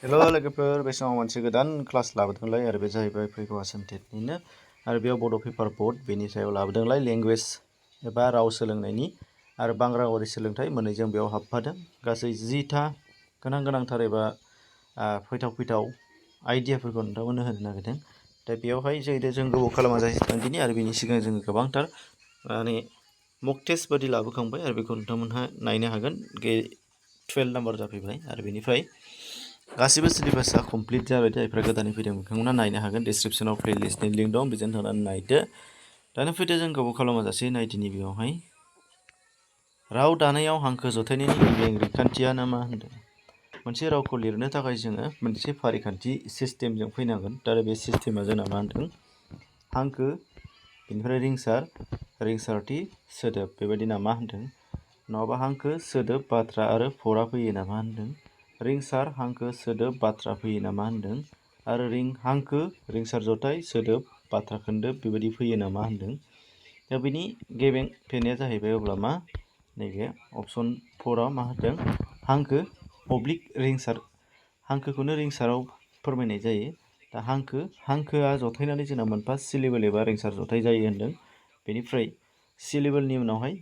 Hello लोगोफोर, बे समाव मोनसे गोदान क्लास लाबोदोंलाय आरो बे जाहैबाय फैगौ आसाम टेटनिनो आरो बेयाव बड' पेपार बोर्ड बेनि सायाव लाबोदोंलाय लेंगुवेज एबा राव सोलोंनायनि आरो बांग्रावारि सोलोंथाइ मोननैजों बेयाव हाबफादों गासै 10था गोनांथार एबा फैथाव आइडियाफोरखौ नोंथांमोननो होनो नागिरदों। दा बेयावहाय जों गोबाव खालामाजासे थांदिनि आरो बेनि सिगां जोङो गोबांथार माने मक टेस्ट बादि लाबोखांबाय आरो बेखौ नोंथांमोनहा नायनो हागोन। 12 नाम्बार जाफैबाय आरो बेनिफ्राय गासिबो सिलेबासा कमप्लिट जाबाय। जायफ्रा गोदानै फैदों बिथांमोना नायनो हागोन। डिसक्रिपसनाव प्लेलिस्टनि लिंक दं, बेजों थांनानै नायदो। दानो फैदो जों गोबाव खालामाजासे नायदिनि बेयावहाय राव दानायाव हांखो जथायनायनि गिबि रिखान्थिया ना मा होनदों। मोनसे रावखौ लिरनो थाखाय जोङो मोनसे फारिखान्थि सिस्टेमजों फैनांगोन। दा बे सिस्टेमा जोंना मा होनदों, हांखो, बेनिफ्राय रिंसारथि, सोदोब, बेबायदि ना मा होनदों। नङाबा हांखो, सोदोब, बाथ्रा आरो फरा फैयो ना मा होनदों। रिंसार, हांखो, सोदोब, बाथ्रा फैयो ना मा होनदों। आरो हांखो, रिंसार जथाय, सोदोब, बाथ्रा खोन्दोब बेबायदि फैयो ना मा होनदों। दा बेनि गेबें फैनाया जाहैबाय अब्ला मा, नैबे अप्सन 4आव मा होदों, हांखो अब्लिक रिंसार। हांखोखौनो रिंसाराव फोरमायनाय जायो। दा हांखोआ जथायनानै जोंना मोनफा सिलेबल एबा रिंसार जथाय जायो होनदों। बेनिफ्राय सिलेबलनि उनावहाय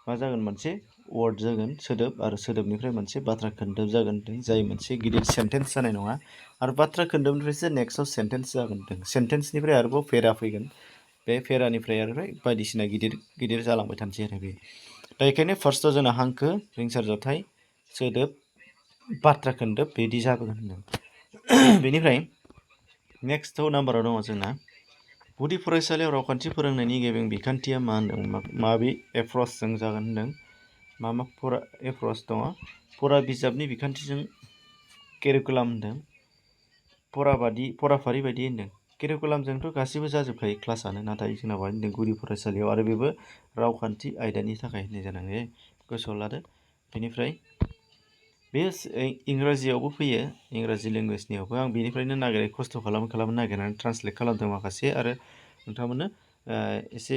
मा जागोन, मोनसे वार्ड जागोन सोदोब, आरो सोदोबनिफ्राय मोनसे बाथ्रा खोन्दोब जागोन, जाय मोनसे गिदिर सेन्टेन्स जानाय नङा। आरो बाथ्रा खोन्दोबनिफ्रायसो नेक्स्टआव सेन्टेन्स जागोन। सेन्टेन्सनिफ्राय आरोबाव फेरा फैगोन। बे फेरानिफ्राय आरो बायदिसिना गिदिर जालांबाय थानोसै आरो बे। दा बेखायनो फार्स्टआव जोंना हांखो, रिंसार जथाय, सोदोब, बाथ्रा खोन्दोब बिदि जाबोगोन होनदों। बेनिफ्राय नेक्स्टआव नाम्बाराव दङ जोंना गुदि फरायसालियाव रावखान्थि फोरोंनायनि गेबें बिखान्थिया मा होनदों, माबे एप्रचजों जागोन होनदों। मा एप्रच दङ, फरा बिजाबनि बिखान्थिजों केरिकुलाम होनदों, फराफारि बायदि होनदों। केरिकुलामजोंथ' गासिबो जाजोबखायो क्लासआनो, नाथाय जोंना बेवहाय होनदों गुदि फरायसालियाव, आरो बेबो रावखान्थि आयदानि थाखाय होननाय जानांगौ, गोसोआव लादो। बेनिफ्राय बे इंराजियावबो फैयो, इंराजि लेंगुवेजनियावबो। आं बेनिफ्रायनो खस्थ' खालामनो नागिरनानै ट्रान्सलेट खालामदों माखासे, आरो नोंथांमोननो एसे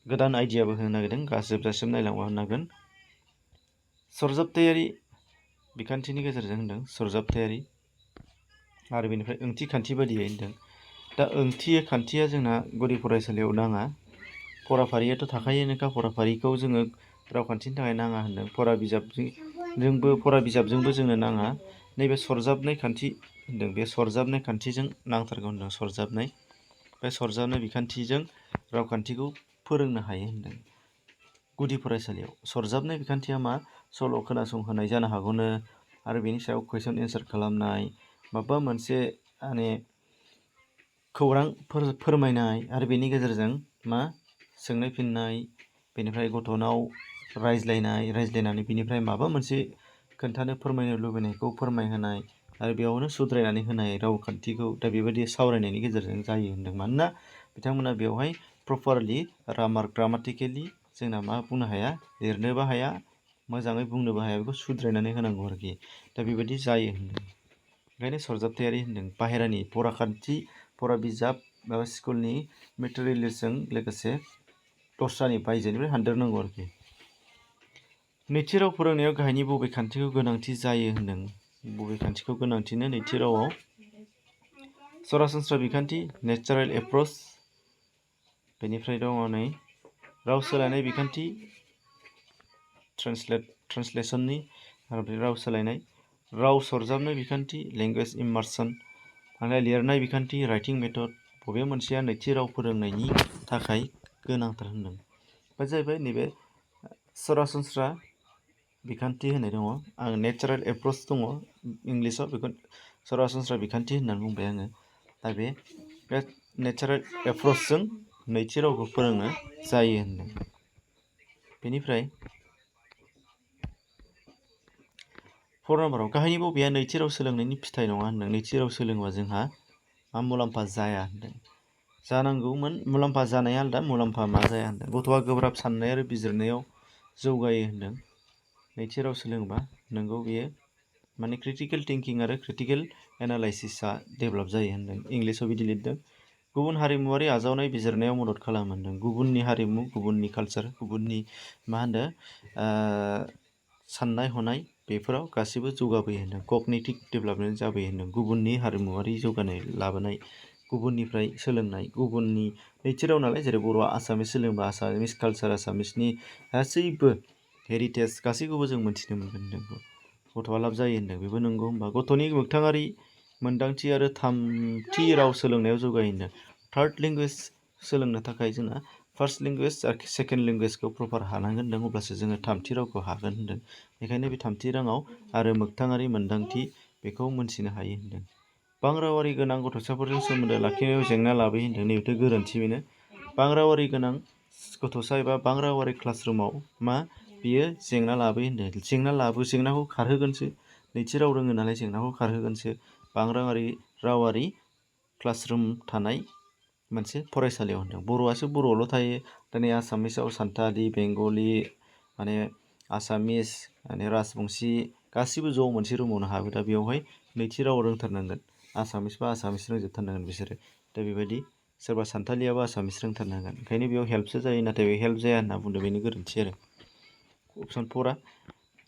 गोदान आइडियाबो होनो नागिरदों। जोबजासिम नायलांबा होनांगोन। सरजाबथायारि बिखान्थिनि गेजेरजों होनदों, सरजाबथायारि, आरो बेनिफ्राय ओंथि खान्थि बादियै होनदों। दा ओंथि खान्थिया जोंना गुदि फरायसालियाव नाङा। फराफारियाथ' थाखायोनोखा, फराफारिखौ जोङो रावखान्थिनि थाखाय नाङा होनदों। फरा बिजाबजोंबो जोंनो नाङा। नैबे सरजाबनाय खान्थि होनदों, बे सरजाबनाय खान्थिजों नांथारगौ होनदों। बे सरजाबनाय बिखान्थिजों रावखान्थिखौ फोरोंनो हायो होनदों गुदि फरायसालियाव। सरजाबनाय बिखान्थिया मा, सल' खोनासंहोनाय जानो हागौनो, आरो बेनि सायाव कुइसन एन्सार खालामनाय, माबा मोनसे खौरां फोरमायनाय, आरो बेनि गेजेरजों मा, सोंनाय फिननाय, बेनिफ्राय गथ'नाव रायज्लायनानै बेनिफ्राय माबा मोनसे खोन्थानो फोरमायनो लुबैनायखौ फोरमायहोनाय, आरो बेयावनो सुद्रायनानै होनाय रावखान्थिखौ। दा बेबायदि सावरायनायनि गेजेरजों जायो होनदों। मानोना बिथांमोना बेवहाय प्रपारलि ग्रामाटिकेलि जोंना मा बुंनो हाया, लिरनोबो हाया, मोजाङै बुंनोबो हाया, बेखौ सुद्रायनानै होनांगौ आरोखि। दा बेबायदि जायो होनदों। ओंखायनो सरजाबथायारि होनदों। बाहेरानि फरा बिजाब एबा स्कुलनि मेटेरियेल्सजों लोगोसे दस्रानि बायजोनिफ्राय हानदेरनांगौ आरोखि। नैथि राव फोरोंनायाव गाहायनि बबे खान्थिखौ गोनांथि जायो होनदों। बबे खान्थिखौ गोनांथिनो नैथि रावाव, सरासनस्रा बिखान्थि, नेचारेल एप्रच, बेनिफ्राय दङ नै राव सोलायनाय बिखान्थि, ट्रेन्सलेसननि, आरो राव सोलायनाय, राव सरजाबनाय बिखान्थि, लेंगुवेज इमार्सन, आरो लिरनाय बिखान्थि, राइटिं मेथड। बबे मोनसेया नैथि राव फोरोंनायनि थाखाय गोनांथार होनदों। बे जाहैबाय नैबे सरासनस्रा बिखान्थि होननाय दङ। आं नेचारेल एप्रच दङ इंलिसाव, बेखौ सरासनस्रा बिखान्थि होननानै बुंबाय आङो। दा बे नेचारेल एप्रचजों नैथि रावखौ फोरोंनो जायो होनदों। बेनिफ्राय 4 नाम्बाराव गाहायनि बबेया नैथि राव सोलोंनायनि फिथाइ नङा होनदों। नैथि राव सोलोंबा जोंहा मा मुलाम्फा जाया होनदों। जानांगौमोन, मुलाम्फा जानाया आलदा, मुलाम्फा मा जाया होनदों। गथ'आ गोब्राब साननाय आरो बिजिरनायाव जौगायो होनदों नैथि राव सोलोंबा। नोंगौ, बेयो माने क्रिटिकेल थिंकिं आरो क्रिटिकेल एनालाइसिसआ डेभेलप जायो होनदों। इंलिसाव बिदि लिरदों, गुबुन हारिमुवारि आजावनाय बिजिरनायाव मदद खालामो होनदों। गुबुननि हारिमु, गुबुननि कालचार, गुबुननि मा होनदों साननाय हनाय, बेफोराव गासिबो जौगाबोयो होनदों। कगनिटिभ डेभेलपमेन्ट जाबोयो होनदों। गुबुननि हारिमुवारि जौगानाय लाबोनाय, गुबुननिफ्राय सोलोंनाय, गुबुननि नैथि राव नालाय, जेरै बर'आ आसामिस सोलोंबा आसामिस कालचार, आसामिसनि गासैबो हेरिटेज गासैखौबो जों मोनथिनो मोनगोन होनदों। गथ'आ लाब जायो होनदों। बेबो नंगौ। होमबा गथ'नि मोगथाङारि मोन्दांथि आरो थामथि राव सोलोंनायाव जौगायो होनदों। थार्ड लेंगुवेज सोलोंनो थाखाय जोंना फार्स्ट लेंगुवेज आरो सेकेन्ड लेंगुवेजखौ प्रपार हानांगोन होनदों। अब्लासो जोङो थामथि रावखौ हागोन होनदों। बेखायनो बे थामथि रावाव आरो मोगथाङारि मोन्दांथि बेखौ मोनथिनो हायो होनदों। बांरावारि गोनां गथ'साफोरजों सोमोन्दो लाखिनायाव जेंना लाबोयो होनदों। नैबेथ' गोरोन्थि बेनो। बांरावारि गोनां गथ'सा एबा बांरावारि क्लासरुमाव बियो जेंना लाबोयो होनदों। जेंनाखौ खारहोगोनसो। नैथि राव रोङो नालाय जेंनाखौ खारहोगोनसो। रावारि क्लासरुम थानाय मोनसे फरायसालियाव होनदों। बर'आसो बर'आवल' थायो। दिनै आसामिसाव सानथालि, बेंगलि, आसामिस, राजबंसि गासिबो ज' मोनसे रुमावनो हाबो। दा बेवहाय नैथि राव रोंथारनांगोन। आसामिस रोंजोबथारनांगोन बिसोरो। दा बेबायदि सोरबा सानथालियाबो आसामिस रोंथारनांगोन। ओंखायनो बेयाव हेल्पसो जायो। नाथाय बे हेल्प जाया होनना बुंदों। बेनो गोरोन्थि आरो। अपसन 4आ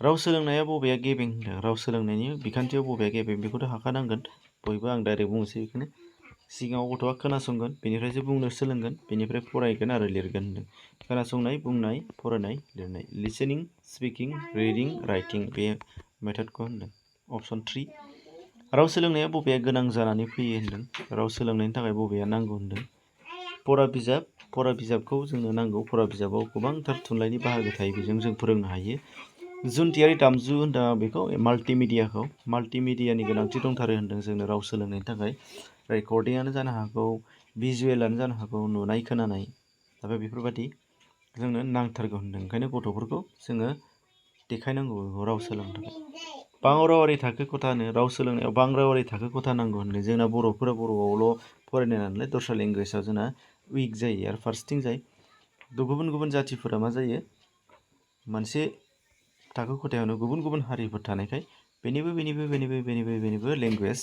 राव सोलोंनाया बबेया गेबें होनदों। राव सोलोंनायनि बिखान्थियाव बबेया गेबें बेखौथ' हाखानांगोन बयबो। आं डाइरेक्ट बुंनोसै बेखौनो। सिगाङाव गथ'आ खोनासंगोन, बेनिफ्रायसो बुंनो सोलोंगोन, बेनिफ्राय फरायगोन आरो लिरगोन होनदों। खोनासंनाय, बुंनाय, फरायनाय, लिरनाय। लिसेनिं, स्पिकिं, रिडिं, राइटिं बे मेथडखौ होनदों। अपसन 3 राव सोलोंनाया बबेया गोनां जानानै फैयो होनदों। राव सोलोंनायनि थाखाय बबेया नांगौ होनदों। फरा बिजाबखौ जोंनो नांगौ। फरा बिजाबाव गोबांथार थुनलाइनि बाहागो थायो। बेजों जों फोरोंनो हायो। जुनथियारि दामजु होनदों बेखौ माल्टिमिडियाखौ। माल्टिमिडियानि गोनांथि दंथारो होनदों जोंनो राव सोलोंनायनि थाखाय। रेकर्डिंआनो जानो हागौ, भिजुवेलानो जानो हागौ, नुनाय खोनानाय। दा बेफोरबायदि जोंनो नांथारगौ होनदों। ओंखायनो गथ'फोरखौ जोङो देखायनांगौ राव सोलोंनो थाखाय। बांरावारि थाखो खथा होनो। राव सोलोंनायाव बांरावारि थाखो खथा नांगौ होनदों। जोंना बर'फोरा बर'आवल' फरायनाय नालाय दस्रा लेंगुवेजाव जोंना उइक जायो। आरो फारसेथिं जाय गुबुन गुबुन जाथिफोरा मा जायो, मोनसे थाखो खथायावनो गुबुन गुबुन हारिफोर थानायखाय बेनिबो लेंगुवेज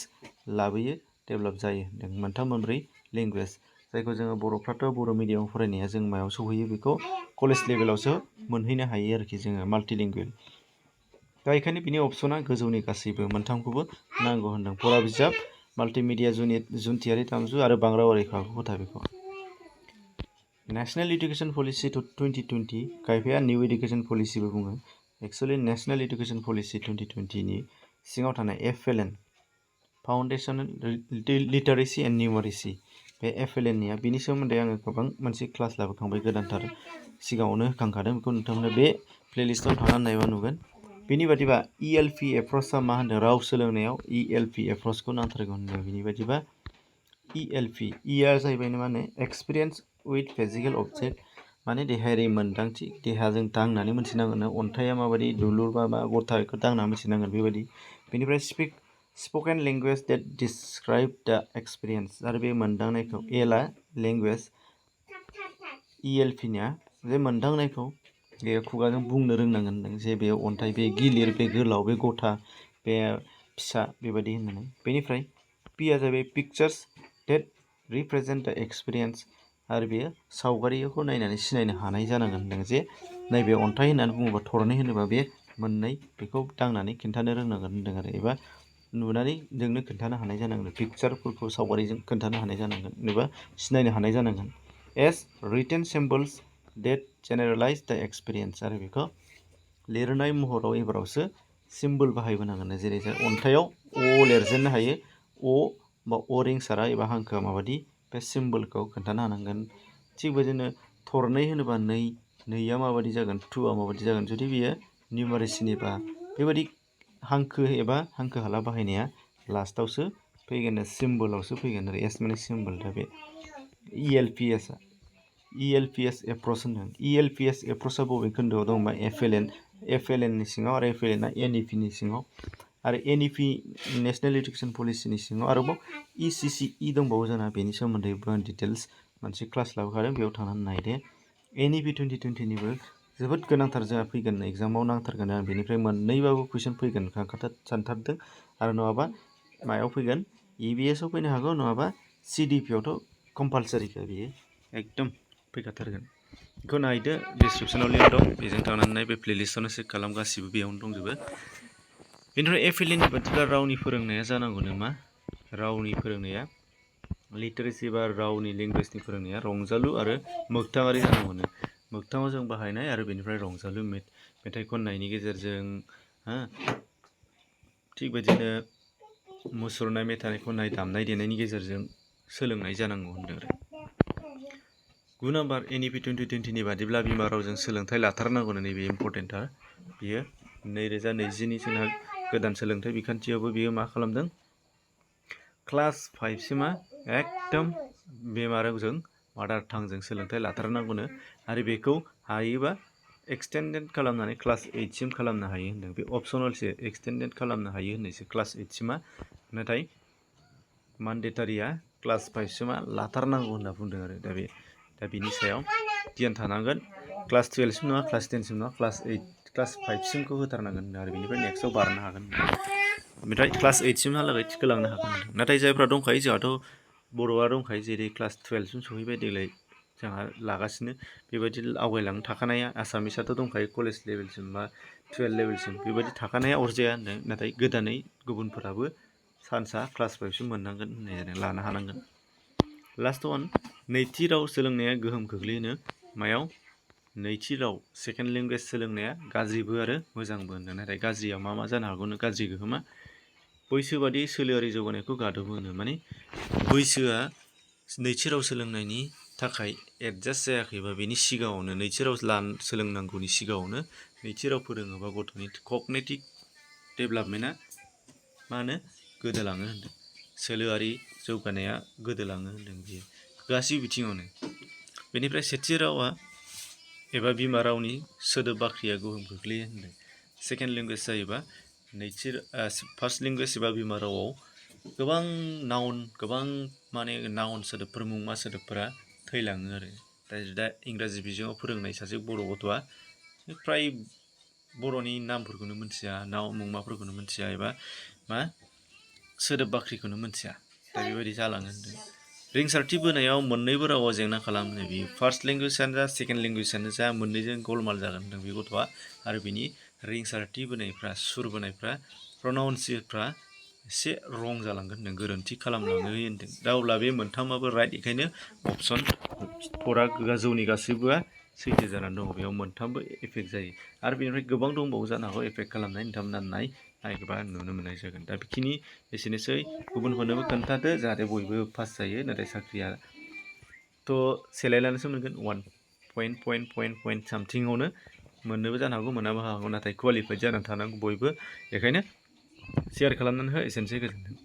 लाबोयो, डेभेलप जायो होनदों। मोनथाम मोनब्रै लेंगुवेज जायखौ जोङो बर'फ्राथ' बर' मिडियामाव फरायनाया जों मायाव सौहैयो बेखौ कलेज लेभेलावसो मोनहैनो हायो आरोखि जोङो माल्टिलिंगुवेल। दा बेखायनो बिनि अपसना गोजौनि गासैबो मोनथामखौबो नांगौ होनदों। फरा बिजाब, माल्टिमिडिया जुनथियारि दामजु आरो बांरावारि थाखो खथा बेखौ। नेसनेल इडुकेसन पलिसि 2020 खायफाया निउ इडुकेसन पलिसिबो बुङो। एक्सुवेलि नेसनेल इडुकेसन पलिसि 2020नि सिङाव थानाय FLN फाउन्डेसनेल लिटारेसि एन्ड निउमारेसि बे FLNनिया बिनि सोमोन्दै आङो गोबां मोनसे क्लास लाबोखांबाय। गोदानथार सिगाङावनो होखांखादों। बेखौ नोंथांमोना बे प्लेलिस्टआव थांनानै नायबा नुगोन। बेनि बादिबा ELP एप्रचआ मा होनदों। राव सोलोंनायाव ELP एप्रचखौ नांथारगौ होनदों। बिनि बादिबा ELP आ जाहैबाय माने एक्सपिरियेन्स विथ फिजिकेल अबजेक्ट, माने देहायारि मोन्दांथि। देहाजों दांनानै मोनथिनांगोन अन्थाइया माबायदि, दुलुर बा गथा, बेखौ दांनानै मोनथिनांगोन बेबायदि। बेनिफ्राय स्पकेन लेंगुवेज डेट डिसक्राइब द एक्सपिरियेन्स, आरो बे मोन्दांनायखौ एलआ लेंगुवेज ELPनिया बे मोन्दांनायखौ बे खुगाजों बुंनो रोंनांगोन होनदों। जे बे अन्थाइ, बे गिलिर, बे गोलाव, बे गथा, बे फिसा, बेबायदि होननानै। बेनिफ्राय पिआ जाहैबाय पिक्चार्स डेट रिप्रेजेन्ट द एक्सपिरियेन्स, आरो बेयो सावगारिखौ नायनानै सिनायनो हानाय जानांगोन होनदों। जे नैबे अन्थाइ होननानै बुङोबा, थरनै होनोबा बे मोननै, बेखौ दांनानै खिन्थानो रोंनांगोन होनदों आरो। एबा नुनानै जोंनो खोन्थानो हानाय जानांगोन। पिक्चारफोरखौ सावगारिजों खोन्थानो हानाय जानांगोन एबा सिनायनो हानाय जानांगोन। एस रिटेन सिम्बल्स डेट जेनेरेलाइज द एक्सपिरियेन्स, आरो बेखौ लिरनाय महराव एबारावसो सिम्बल बाहायबोनांगोन। जेरै जों अन्थाइयाव लिरजेननो हायो। बा रिंसारा एबा हांखोआ माबायदि, बे सिम्बलखौ खोन्थानो हानांगोन। थिग बिदिनो थरनै होनोबा नैया माबायदि जागोन, 2आ माबायदि जागोन। जुदि बेयो निउमारेसिनिबा बेबायदि हांखो एबा हांखो हाला बाहायनाया लास्टावसो फैगोन, सिम्बलावसो फैगोन आरो। एस माने सिम्बल। दा बे ELPS एप्रच होनदों। ELPS एप्रचआ बबे खोन्दोआव दं होनबा FLNनि सिङाव, आरो FLNआ NEPनि सिङाव, आरो NEP नेसनेल इडुकेसन पलिसिनि सिङाव। आरोबाव ECCE दंबावो जोंना। बेनि सोमोन्दै डिटेल्स मोनसे क्लास लाबोखादों, बेयाव थांनानै नायदो। NEP 2020निबो जोबोद गोनांथार जोंहा फैगोन, एग्जामाव नांथारगोन। आं बेनिफ्राय मोननैबाबो कुइसन फैगोन सानथारदों। आरो नङाबा मायाव फैगोन, EBSआव फैनो हागौ, नङाबा CDPआवथ' कम्पालसारिखा बियो एकदम फैखाथारगोन। बेखौ नायदो, डिसक्रिपसनाव लिंक दं, बेजों थांनानै बे प्लेलिस्टआवनो चेक खालाम, गासिबो बेयावनो दंजोबो। बेनिफ्राय एफिलिएटनि बादिब्ला रावनि फोरोंनाया जानांगौनो मा रावनि फोरोंनाया लिटारेसि बा रावनि लेंगुवेजनि फोरोंनाया रंजालु आरो मोगथाङारि जानांगौनो मोगथाङाव जों बाहायनाय आरो बेनिफ्राय रंजालु मेथाइ खननायनि गेजेरजों थिग बिदिनो मुसुरनाय मेथाइ खननाय दामनाय देनायनि गेजेरजों सोलोंनाय जानांगौ होनदों आरो 9 नाम्बार एनइपि 2020नि बादिब्ला बिमा रावजों सोलोंथाइ लाथारनांगौनो नैबे इम्परटेन्टथार बियो 2020नि जोंहा गोदान सोलोंथाइ बिखान्थियावबो बियो मा खालामदों क्लास 5 सिमा एकदम बिमा रावजों मादार टांजों सोलोंथाइ लाथारनांगौनो आरो बेखौ हायोबा एक्सटेन्डेड खालामनानै क्लास 8 सिम खालामनो हायो होनदों बे अपसनेलसो एक्सटेन्डेड खालामनो हायो होननायसो क्लास 8 सिमा नाथाय मान्डेटारिया क्लास 5 सिमा लाथारनांगौ होनना बुंदों आरो दा बेनि सायाव गियान थानांगोन क्लास 12 सिम नङा क्लास 10 सिम नङा क्लास 5 सिमखौ होथारनांगोन आरो बेनिफ्राय नेक्स्टआव बारनो हागोन ओमफ्राय क्लास 8 सिमहालागै थिखोलांनो हागोन नाथाय जायफ्रा दंखायो जोंहाथ' बर'आ दंखायो जेरै क्लास 12 सिम सहैबाय देग्लाय जोंहा लागासिनो बेबायदि आवगायलांनो थाखानाया आसामिसआथ' दंखायो कलेज लेभेलसिम बा 12 लेभेलसिम बेबायदि थाखानाया अरजाया होनदों नाथाय गोदानै गुबुनफोराबो सान्सआ क्लास 5 सिम मोननांगोन होननाय जादों लानो हानांगोन लास्ट वान नैथि राव सोलोंनाया गोहोम खोख्लैनो मायाव नैथि राव सेकेन्ड लेंगुवेज सोलोंनाया गाज्रिबो आरो मोजांबो होनदों नाथाय गाज्रिया मा जानो हागौनो गाज्रि गोहोमा बैसोबादि सोलोआरि जौगानायखौ गादबो होनो माने बैसोआ नैथि राव सोलोंनायनि थाखाय एडजास्ट जायाखैबा बेनि सिगाङावनो नैथि राव सोलोंनांगौनि सिगाङावनो नैथि राव फोरोङोबा गथ'नि कगनिटिभ डेभेलपमेन्टआ मा होनो गोदोलाङो होनदों सोलोआरि जौगानाया गोदोलाङो होनदों बियो गासैबो बिथिङावनो बेनिफ्राय सेथि रावा एबा बिमा रावनि सोदोब बाख्रिया गोहोम खोख्लैयो होनदों सेकेन्ड लेंगुवेज जायोबा फार्स्ट लेंगुवेज एबा बिमा रावआव गोबां नाउन सोदोबफोर मुंमा सोदोबफोरा थैलाङो आरो दा इंराजि बिजोङाव फोरोंनाय सासे बर' गथ'आ फ्राय बर'नि नामफोरखौनो मिथिया मुंमाफोरखौनो मिथिया एबा मा सोदोब बाख्रिखौनो मिथिया दा बेबायदि जालाङो होनदों रिंसारथि बोनायाव मोननैबो रावाव जेंना खालामनो बियो फार्स्ट लेंगुवेजआनो जा सेकेन्ड लेंगुवेजआनो जा मोननैजों गलमाल जागोन होनदों बे गथ'आ आरो बिनि रिंसारथि बोनायफ्रा सुर बोनायफ्रा प्रनाउन्सफ्रा एसे रं जालांगोन होनदों गोरोन्थि खालामलाङो होनदों दा अब्ला बे मोनथामाबो राइट बेखायनो अपसन फरा गोजौनि गासैबोआ सैथो जानानै दङ बेयाव मोनथामबो एफेक्ट जायो आरो बेनिफ्राय गोबां दंबावो जानो हागौ एफेक्ट खालामनाय नोंथांमोना नायबा नुनो मोननाय जागोन दा बेखिनि एसेनोसै गुबुनफोरनोबो खोन्थादो जाहाथे बयबो पास जायो नाथाय साख्रियाथ' सेलायनानैसो मोनगोन 1 पइन्ट सामथिङावनो मोननोबो जानो हागौ मोनाबो हागौ नाथाय क्वालिफाइड जानानै थानांगौ बयबो बेखायनो शेयार खालामनानै हो एसेनोसै गोजोन्थों